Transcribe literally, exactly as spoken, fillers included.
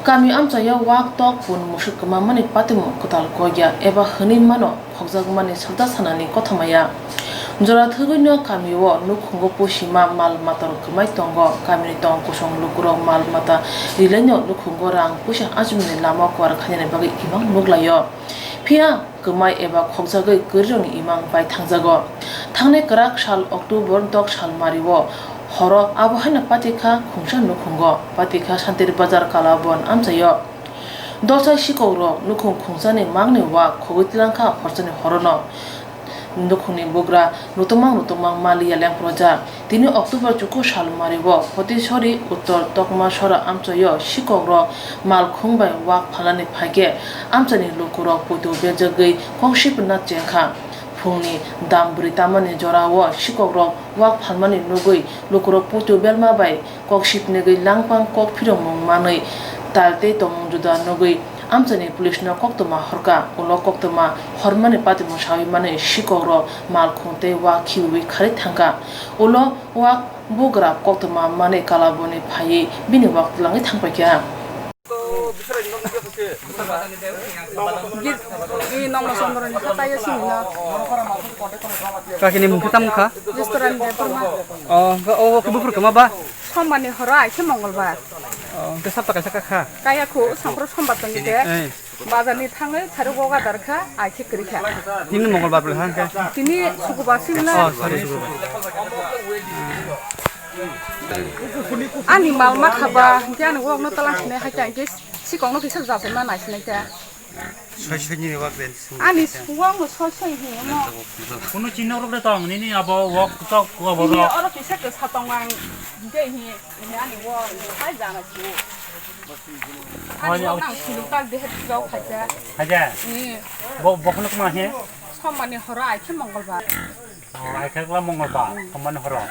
Kami amchaio wak tok pun musuk kwmamani patimung kwtal kokya eba hwnwi mano khokjakmani sajla sanani kothoma ya. Jora thwgwino kamio nukhungo pusima mal matarok kwmai tongo, kamini tong kusung lukurok mal mata rilaino nukhungo rang puisa achumani lama kuar khainani bagwi imang nuklaio. Phiya kwmai eba khokjagwi kwrwirokni imang bai thangjago. Thangnai kwrak sal October dok sal mario horo abo haino patikha khungsa nukhungo, patikha Santir Bazar Kalabon amchaio. Dosa sikokrok nukhung khungsani mangni wak khogwi tlangkha horsani horono. Nukhungni bugra nutungmang nutungmang maliya lengprojak. Tini October chuku sal mario Potisori Uttor Tokmasora amchaio sikokrok malkhung bai wak phalnani phaikhe amchaini lukurok poito berjagwi koksipna chengkha. Phungni dam bwrwi tamani jorao sikokrok wak phalmani nugwi lukurok poito belma bai kok sipnigwi langpang kok phirokmung manwi tal tei tongmung juda nugwi amchaini police no koktwma horkha. Ulo koktwma hormani patimung sawi manwi sikokrok malkhung tei wak khibiwi kharwi thangkha. Ulo wak bugra koktwma manwi Kalaboni phaiwi bini wak twlangwi thangpaikha. Git-, i nokno chondro ni kha taiyo simi no. Kakini mung khe tamo kha? Restaurant de Burma. Oh, hwnkhe o, o khe buphuru kwma ba? Sombar ni horo ai khe Mongolbar. Oh, hwnkhe sapta kaisa kha kha? Kaya khu, sampro sombar tong de. Eh. Bazar ni thangwi thari goga dar kha, ai khe kwrwi kha. Tini Mongolbar bwle ha hwnkhe? Tini Sukubar simi la. Oh, sorry, Sukubar. Ani mal ma khaba, hwnkhe ani wok no talang sinai hai khe, hwnkhe sikok no kisa jachaima nai sinai kha. Soi soi ni wak den. Ani suwang no soi soi hi mo. Kuno chini rok de tong nini abo wok tok abo. Ini ro. Oro kisa kisa tong ang de hi ini ani wok hai jana chu. Ani wok nang silu kal de het rok khaja. Khaja. Ni. Bo bo kuno kuma he. Somani horo ai khe Mongolbar. Oh, ai khe kla Mongolbar. Somani horo.